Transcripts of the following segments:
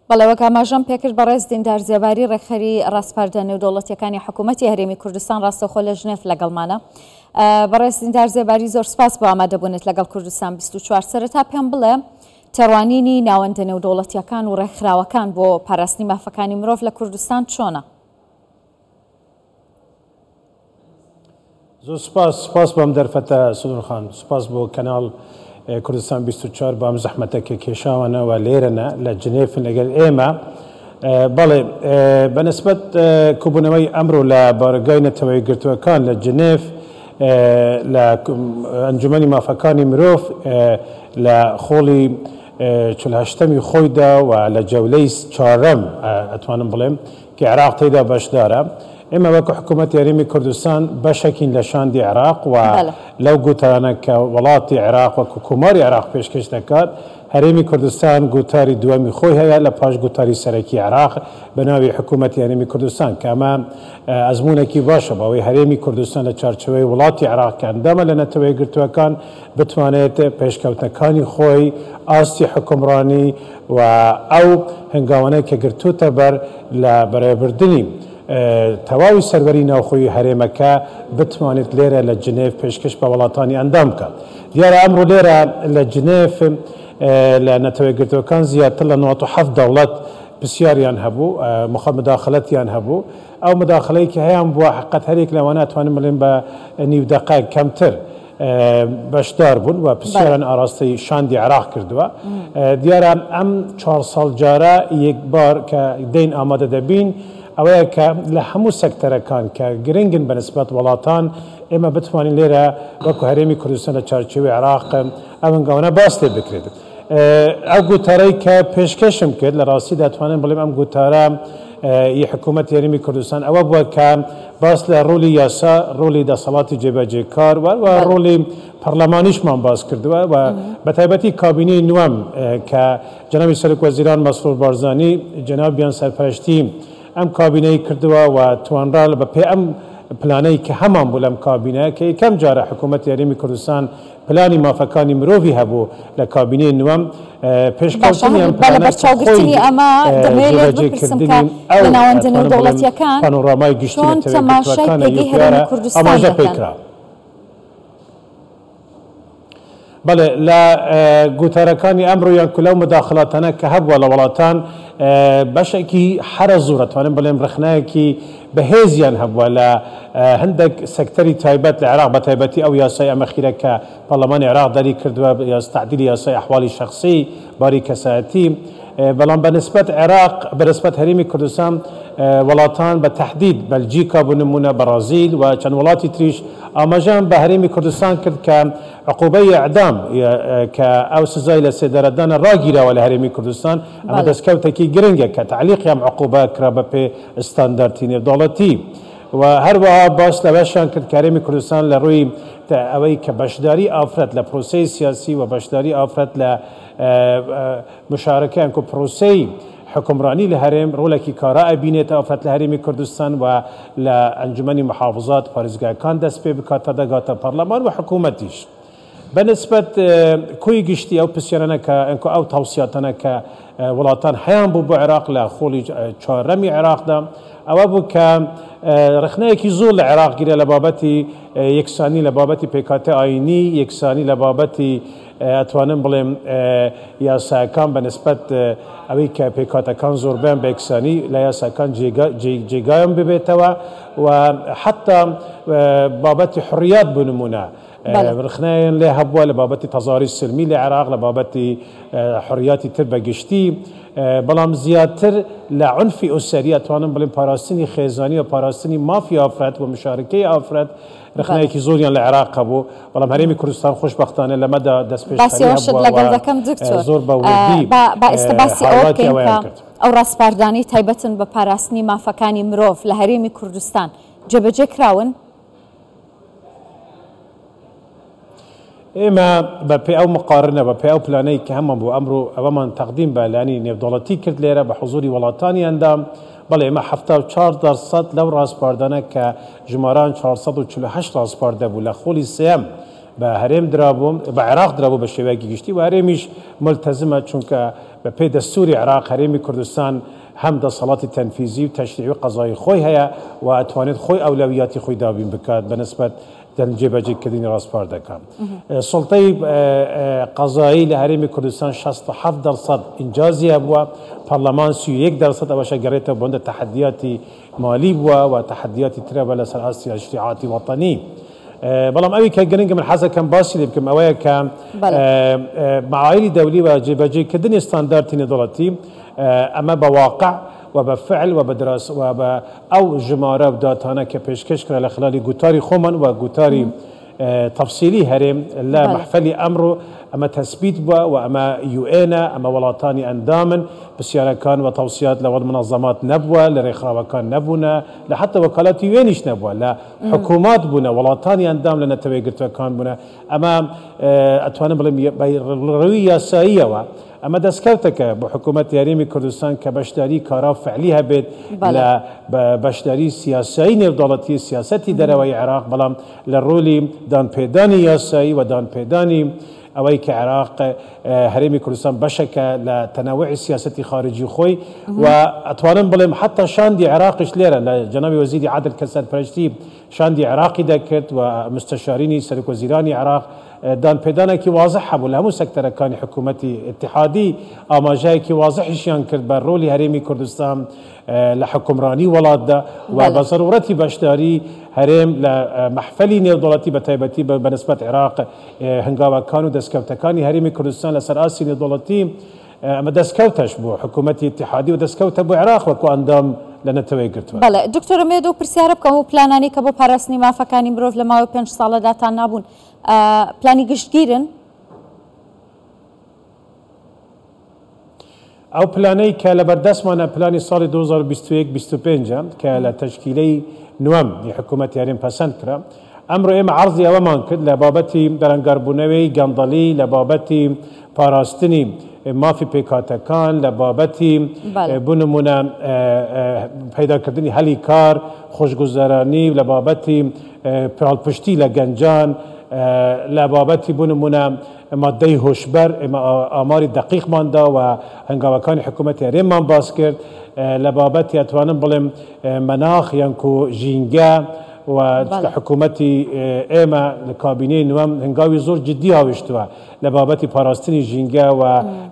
بەڵێ وەک ئاماژەم پێکرد بەڕێز دیندار زێباری ڕێکخەری ڕاسپاردە نێودەوڵەتیەکانی حکوومەتی هەرێمی کوردستان ڕاستەوخۆ لە ژنێف لەگەڵمانە. بەڕێز دیندار زێباری زۆر سپاس بۆ ئامادەبوونت لەگەڵ کوردستان 24. سەرەتا پێم بڵێ تێڕوانینی ناوەندە نێودەوڵەتیەکان و ڕێکخراوەکان بۆ پاراستنی مافەکانی مرۆڤ لە کوردستان چۆنە؟ زۆر سوپاس سوپاس بۆ ئەم دەرفەتە سنور خان سوپاس بۆ کەناڵ کوردستان 24 بۆ ئەم زەحمەتە کە کێشاوانە و لێرەنە لە جنێفن لەگەل ئێمە بەڵێ بەنسبەت کۆبوونەوەی ئەمڕۆ لە بارەگای نەتەوە یەکگرتووەکان لە جنێف لە ئەنجومەنی مافەکانی مرۆڤ لە خۆڵی چلهشتەمی خۆیدا و لە جەولەی چوارەم ئەتوانم بڵێم کە عێراق تێیدا بەشدارە. ئێمە وەکو حکوومەتی هەرێمی کوردستان بەشێکین لە شاندی عێراق و لەو گوتارانە کە وڵاتی عێراق وەکو کۆماری عێراق پێشکەش دەکات، هەرێمی کوردستان گوتاری دووەمی خۆی هەیە لە پاش گوتاری سەرەکی عێراق بە ناوی حکوومەتی هەرێمی کوردستان کە ئەمە ئەزموونێکی باشە بۆ ئەوەی هەرێمی کوردستان لە چوارچێوەی وڵاتی عێراق کە ئەندامە لە نەتەوە یەکگرتووەکان بتوانێت پێشکەوتنەکانی خۆی، ئاستی حوکمڕانی و ئەو هەنگاوانەی کە گرتووتە بەر لە بەڕێوەبردنی تەواوی سەروەری ناوخۆیی هەرێمەکە بتوانێت لێرە لە جنێف پێشکەش بە وڵاتانی ئەندام بکات. دیارە ئەمڕۆ لێرە لە جنێف لە نەتەوە یەکگرتووەکان زیاتر لە 97 دەوڵەت پرسیاریان هەبوو، مداخلەتیان هەبوو. ئەو مداخلەی کە هەیان بووە حەقیقەت هەریەک لەوانە ئەتوانم بڵێم بە نیو دەقە کەمتر بەشدار بوون و پرسیاریان ئاراستەی شاندی عێراق کردووە. دیارە ئەم چوار ساڵ جارە یەکبار کە دێین ئامادە دەبین ئەوەیە کە لە هەموو سەکتەرەکان کە گرنگن بە نسبەت وڵاتان ئێمە بتوانین لێرە وەکو هەرێمی کوردستان لە چارچێوەی عێراق ئەو هەنگاوانە باس لێ بکرێت. ئەو گوتارەی کە پێشکەشم کرد لە ڕاستیدا توانم بڵێم ئەم گوتارە ی حکوومەتی هەرێمی کوردستان ئەوە بووە کە باس لە ڕۆلی یاسا، ڕۆلی دەسەڵاتی جێبەجێکار و ڕۆلی پەرلەمانیشمان باس کردووە و بە تایبەتی کابینەی نوەم کە جەنابی سەرۆک وەزیران مەسرور بارزانی جەنابیان سەرپەرشتی ئەم کابینەی کردووە و توانرا بە پێ ئەم پلانەی کە هەمان بوو لەم کابینە کە یەکەم جارە حکوومەتی هەرێمی کوردستان پلانی مافەکانی مرۆڤی هەبوو لە کابینەی نوەم، باشە پێشکەوتنی هەر ئەم بە پلانە کە خۆی لەبەرچاوگرتنی ئەمە دەمەوێت لێت بپرسم کە جێبەجێکردنی ئەو لە ناوەندە ئەتوانم بڵێم نێودەوڵەتییەکان پانۆرامای گشتی چۆن نەتەوە تەماشای یەکگرتووەکانە پێگەی هەرێمی UPR کوردستان ئاماژە دەکەن؟ پێکرا. بەڵێ لە گوتارەکانی ئەمڕۆ یان کو لەو مداخلاتانە کە هەبووە لە وڵاتان بەشێکی حەرە زۆر ئەتوانم بڵێم ڕەخنەیەکی بەهێزیان هەبووە لە هەندێک سەکتەری تایبەت لە عێراق بە تایبەتی ئەو یاسای ئەمەخیرە کە پەرلەمانی عێراق دەری کردووە تەعدیلی یاسای ئەحوالی شەخسی باری کەسایەتی بەڵام بە نسبەت عێراق بە نسبەت هەرێمی کوردستان وڵاتان بە تەحدید بەلجیکا بۆ نموونە بەڕازیل و چەند وڵاتی تریش ئاماژەیان بە هەرێمی کوردستان کرد کە عقوبەی ئیعدام کە ئەو سزای لە سێدارەدانە ڕاگیراوە لە هەرێمی کوردستان ئەمە دەستکەوتێکی گرنگە کە تەعلیقی ئەم عقوبە کرا بە پێ ستاندارتی نێودەوڵەتی و هەروەها باس لەوەشیان کرد کە هەرێمی کوردستان لە ڕووی ئەوەی کە بەشداری ئافرەت لە پرۆسەی سیاسی و بەشداری ئافرەت لە مشارەکەیان کو پرۆسەی حوکمڕانی لە هەرێم ڕۆڵێکی کارا ئەبینێت ئافرەت لە هەرێمی کوردستان و لە ئەنجومەنی محافزات پارێزگاکان دەست پێ بکات تا دەگاتە پەرلەمان و حکوومەتیش. بە نسبەت کۆی گشتی ئەو پرسیارانە کە ئەنکۆ ئەو تەوسیاتانە کە وڵاتان هەیان بوو بۆ عێراق لە خۆڵی چوارەمی عێراقدا ئەوە بوو کە ڕەخنەیەکی زۆر لە عێراق گیرا لە بابەتی یەکسانی لە بابەتی پێکهاتە ئایینی یەکسانی لە بابەتی ئەتوانم بڵێم یاساکان بە نسبەت ئەوەی کە پێکهاتەکان زۆربەیان بە یەکسانی لە یاساکان جێگایان ببێتەوە و حتا بابەتی حڕیات بۆ نمونە ڕخنەیان لێ هەبووە لە بابەتی تەزاری سلمی لە عێراق لە بابەتی حڕیاتی تر بە گشتی بەڵام زیاتر لە عنفی ئوسەری ئەتوانم بڵێم پاراستنی خێزانی و پاراستنی مافی ئافرەت و مشارکەی ئافرەت رەخنەیەکی زۆریان لە عێراق هەبوو، بەڵام هەرێمی کوردستان خۆشبەختانە لەمەدا باسی دەستپێشخەری ئەوەشت هەبووە و لەگەڵ دەکەم دکتۆر زۆر بە وردی با با ئێستا باسی ئەوە هایلایتی بکەین کە ئەوەیان کرد. ئەو ڕاسپاردانەی تایبەتن بە پاراستنی مافەکانی مرۆڤ لە هەرێمی کوردستان جێبەجێ کراون؟ ئێمە بە پێی ئەو مقارنە، بە پێی ئەو پلانەی کە هەمان بوو، ئەمڕۆ ئەوەمان تەقدیم بە لایەنی نێودەوڵەتی کرد لێرە بە حزووری وڵاتانی ئەندام، بەڵێ ئێمە 74% لەو ڕاسپاردانە کە ژمارەیان 448 ڕاسپاردە بوو لە خولی سێیەم بە هەرێم درابوو، بە عێراق درابوو بە شێوەیەکی گشتی و هەرێمیش مولتەزمە چونکە. بەپێی دەستووری عێراق هەرێمی کوردستان هەم دەسەڵاتی تەنفیزی و تەشریعی و قەزایی خۆی هەیە و ئەتوانێت خۆی ئەولەویاتی خۆی دابین بکات بە نسبەت جێبەجێکردنی ڕاسپاردەکان. سوڵتەی قەزایی لە هەرێمی کوردستان 67 دەرسەد ئینجازی هەبووە، پەرلەمان 31 دەرسەد، ئەوەش ئەگەڕێتەوە بۆ هەندێک تەحەدیاتی مالی بووە و تەحەدیاتی ترە بە لەسەر ئاستی تەشریعاتی وەتەنی. بەڵام ئەوی کە گرنگە من حەزەکەم باسی لێ بکەم ئەوەیە کە معایری دەولی و جێبەجێکردنی ستاندارتی نێودەوڵەتی ئەمە بە واقع و بە فعل و بە دراس و بە ئەو ژمارە و داتانە کە پێشکەش کرا لە خلالی گوتاری خۆمان و گوتاری تەفسیلی هەرێم لە مەحفەلی ئەمڕۆ ئەمە تەسبیت بووە و ئەمە یوئێنە، ئەمە وڵاتانی ئەندامن، پرسیارەکان و تەوسیات لە وەڵ منەزەمات نەبووە، لە رێکخراوەکان نەبوونە، لە حەتا وەکالەتی یوئێنیش نەبووە، لە حکوومات بوونە، وڵاتانی ئەندام لە نەتەوە یەکگرتووەکان بوونە، ئەمە ئەتوانم بڵێم بە ڕووی یاساییەوە ئەمە دەستکەوتێکە بۆ حکوومەتی هەرێمی کوردستان کە بەشداری کارا و فعلی هەبێت لە بەشداری سیاسایی نێودەوڵەتی سیاسەتی دەرەوەی عێراق، بەڵام لە ڕۆلی دانپێدانی یاسایی و دانپێدانی ئەوەی کە عێراق هەرێمی کوردستان بەشێکە لە تەنەوعی سیاسەتی خارجی خۆی و ئەتوانم بڵێم حتا شاندی عێراقیش لێرە لە جەنابی وەزیری عەدل کە سەرپەرشتی شاندی عێراقی دەکرد و مستەشارینی سەرۆکوەزیرانی عێراق دانپێدانێکی وازح هەبوو لە هەموو سەکتەرەکانی حکوومەتی ئیتیحادی، ئاماژەیەکی وازحیشیان کرد بە ڕۆلی هەرێمی کوردستان لە حوکمڕانی وڵاتدا و بە زەروورەتی بەشداری هەرێم لە مەحفەلی نێودەوڵەتی بە تایبەتی بە نسبەت عێراق هەنگاوەکان و دەستکەوتەکانی هەرێمی کوردستان لەسەر ئاستی نێودەوڵەتی ئەمە دەستکەوتەش بۆ حکوومەتی ئیتیحادی و دەستکەوتە بۆ عێراق وەکو ئەندام لە نەتەوە یەکگرتووەکان. بەڵێ دکتۆر ئەمەوێت ئەو پرسیارە بکەم ئەو پلانانەی کە بۆ پاراستنی مافەکانی مرۆڤ لە ماوەی پێنج ساڵەدا تان نابوون پلانی گشتگیرن؟ ئەو پلانەی کە لەبەردەستمانە پلانی ساڵی 2021 25 کە لە تەشکیلەی نوەم ی حکوومەتی هەرێم پەسەند کرا. ئەمڕۆ ئێمە عەرزی ئەوەمان کرد لە بابەتی بەرەنگاربوونەوەی گەندەڵی، لە بابەتی پاراستنی مافی پێکهاتەکان، لە بابەتی بۆ نموونە پەیداکردنی هەلی کار، خۆشگوزەرانی، لە بابەتی پاڵپشتی لە گەنجان، لە بابەتی بۆ نموونە ماددەی هۆشبەر ئێمە ئاماری دەقیقمان دا و هەنگاوەکانی حکوومەتی هەرێممان باس کرد، لە بابەتی ئەتوانم بڵێم مەناخ یانکو ژینگە و حکوومەتی ئێمە لە کابینەی نوەم هەنگاوی زۆر جدی هاویشتووە لە بابەتی پاراستنی ژینگە و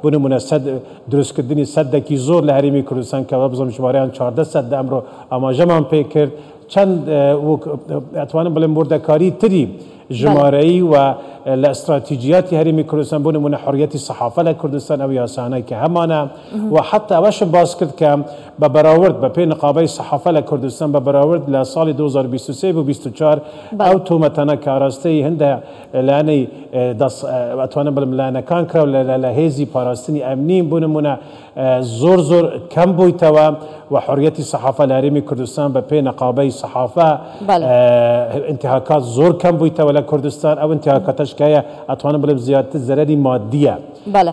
بۆ نموونە سەد دروستکردنی سەدێکی زۆر لە هەرێمی کوردستان کە وابزانم ژمارەیان 14 سەد ئەمڕۆ ئاماژەمان پێ کرد چەند ئەتوانم بڵێم وردەکاری تری ژمارەیی و لە ئیستراتیجیاتی هەرێمی کوردستان بۆ نموونە حڕیەتی سەحافە لە کوردستان ئەو یاسانەی کە هەمانە و حتا ئەوەشم باس کرد کە بە بەراورد بە پێی نقابەی سەحافە لە کوردستان بە بەراورد لە ساڵی 2023 بۆ 24 ئەو تۆمەتانە کە ئاراستەی هەندە لایەنەی دەس ئەتوانم بڵێم لایەنەکان کرا لە هێزی پاراستنی ئەمنی بۆ نموونە زۆر زۆر کەم بوویتەوە و حڕیەتی سەحافە لە هەرێمی کوردستان بە پێی نەقابەی سەحافە ئینتیهاکات زۆر کەم بوویتەوە لە کوردستان، ئەو ئینتیهاکاتەش کە هەیە ئەتوانم بڵێم زیاتر زەرەری مادییە. بەڵێ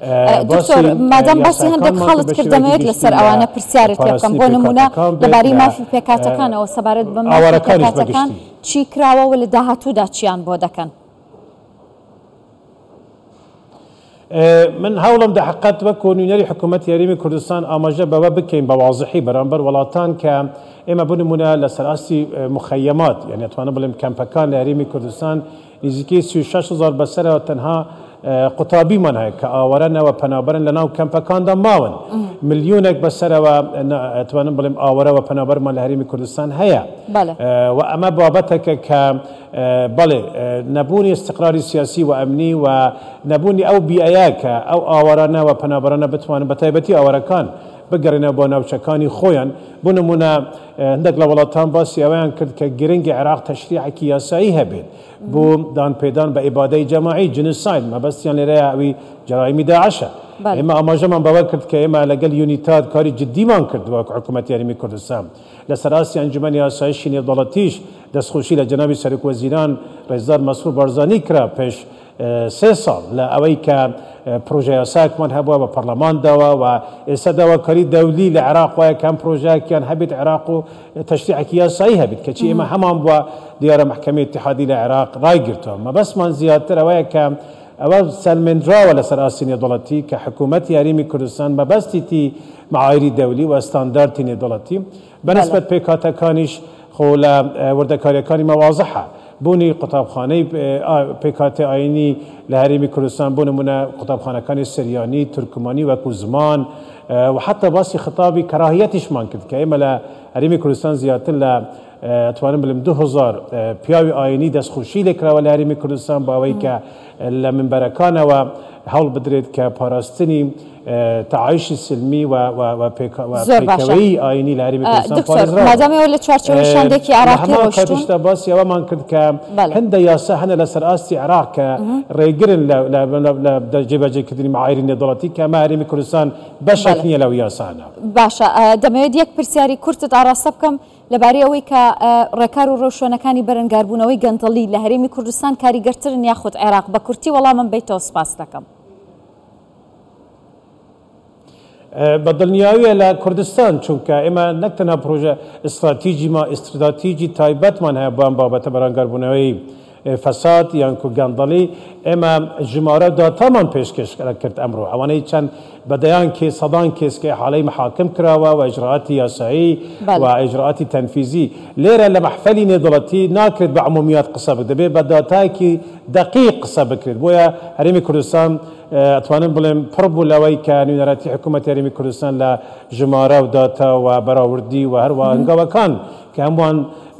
دکتۆر مادام باسی هەندێک خاڵت کرد دەمەوێت لەسەر ئەوانە پرسیارت لێ بکەم، بۆ نموونە لەبارەی مافی پێکهاتەکانەوە سەبارەت بە مافی پێکهاتەکان چی کراوە و لە داهاتوودا چیان بۆ دەکەن؟ من هەوڵم دا حقت وەکو نوێنەری حکوومەتی هەرێمی کوردستان ئاماژە بەوە بکەین بە وازحی بەرامبەر وڵاتان کە ئێمە بۆ نموونە لەسەر ئاستی مخەیەمات یعنی ئەتوانم بڵێم کەمپەکان لە هەرێمی کوردستان نزیکەی 36 هەزار بەسەرەوە تەنها قوتابیمان هەیە کە ئاوارەنە و پەنابەرن لەناو کەمپەکاندا ماون ملیۆنێک بەسەرەوە ئەتوانم بڵێم ئاوارە و پەنابەرمان لە هەرێمی کوردستان هەیە و ئەمە بابەتێکە کە بەڵێ نەبوونی ئیستقراری سیاسی و ئەمنی و نەبوونی ئەو بیئەیە کە ئەو ئاوارانە و پەنابەرانە بتوانن بە تایبەتی ئاوارەکان بگەڕێنەوە بۆ ناوچەکانی خۆیان بۆ نموونە هەندێک لە وڵاتان باسی ئەوەیان کرد کە گرنگی عێراق تەشریعێکی یاسایی هەبێت بۆ دانپێدان بە ئیبادەی جەماعی جنساید مەبەستیان لێرەیە ئەوی جەرایمی داعشە ئێمە ئاماژەمان بەوە کرد کە ئێمە لەگەڵ یونیتاد کاری جدیمان کردووە حکوومەتی هەرێمی کوردستان لەسەر ئاستی ئەنجومەنی ئاسایشی نێودەوڵەتیش دەستخۆشی لە جەنابی سەرۆکوەزیران ڕێزدار مەسرور بارزانی کرا پێش سێ ساڵ لە ئەوەی کە پرۆژە یاسایەکمان هەبووە بە پەرلەمان داوە و ئێستا داواکاری دەولی لە عێراق وایە کە ئەم پرۆژەیەکیان هەبێت عێراق و تەشریعێکی یاسایی هەبێت کەچی ئێمە هەمان بووە دیارە مەحکەمەی ئیتیحادی لە عێراق ڕایگرتووە مەبەستمان زیاتر ئەوەیە کە. ئەوە سەلمێندراوە لەسەر ئاستی نێودەوڵەتی کە حکوومەتی هەرێمی کوردستان مەبەستیتی معایری دەولی و ستاندارتی نێودەوڵەتی بەنسبەت پێکهاتەکانیش خۆ لە وردەکاریەکانی مە وازحە بوونی قوتابخانەی پێکهاتەی ئاینی لە هەرێمی کوردستان بۆ نمونە قوتابخانەکانی سریانی، تورکمانی وەکو زمان و حتا باسی خطابی کەراهیەتیشمان کرد کە ئێمە لە هەرێمی کوردستان زیاتر لە ئەتوانم بڵێم 2000 پیاوی ئاینی دەستخۆشی لێکراوە لە هەرێمی کوردستان بۆ ئەوەی کە لە منبەرەکانەوە هەوڵ بدرێت کە پاراستنی تەعایشی سلمی و و زۆر باشە پێکەوەیی ئاینی لە هەرێمی کوردستان دکتۆر پارێزراوە. مادام ئێوە لە چوارچێوەی شاندێکی لە عێراقی هەمان ڕۆیشتوون کاتیشدا باسی ئەوەمان کرد کە بەڵێ. هەندێک یاسا هەنە لەسەر ئاستی عێراق کە ڕێگرن لە لە لە جێبەجێکردنی معایری نێودەوڵەتی کە ئەمە هەرێمی کوردستان بەشێک بەڵێ. نییە لەو یاسانە. باشە دەمەوێت یەک پرسیاری کورتت ئاڕاستە بکەم لەبارەی ئەوەی کە ڕێکار و ڕێوشوێنەکانی بەرەنگاربوونەوەی گەندەڵی لە هەرێمی کوردستان کاریگەرترن یاخود عێراق بە کورتی وەڵامم بەیتەوە سپاست دەکەم. بە دڵنیاویە لە کوردستان چونکە ئێمە نەک تەنها پرۆژە ئیستراتیجیما ئیستراتیجی تایبەتمان هەیە بۆ ئەم بابەتە بەرەنگاربوونەوەی فەساد یان کو گەندەڵی ئێمە ژمارە و داتامان پێشکەش کرد ئەمڕۆ ئەوانەی چەند بە دەیان کێس سەدان کێس کە ئیحالەی محاکم کراوە و ئیجرائاتی یاسایی و ئیجرائاتی تەنفیزی لێرە لە مەحفەلی نێودەوڵەتی ناکرێت بە عمومیات قسە بکرێت دەبێت بە داتایەکی دەقیق قسە بکرێت بۆیە هەرێمی کوردستان ئەتوانم بڵێم پڕ بوو لەوەی کە نوێنەرایەتی حکوومەتی هەرێمی کوردستان لە ژمارە و داتا و بەراوردی و هەروەها هەنگاوەکان کە هەمووان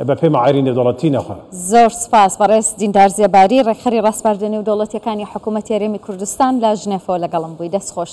بە پێی مەعایری نێودەوڵەتی نەخۆن. زۆر سوپاس بەڕێز دیندار زێباری، ڕێکخەری ڕاسپاردە نێودەوڵەتییەکانی حکوومەتی هەرێمی کوردستان لە ژنێفەوە لەگەڵم بووی. دەست خۆش.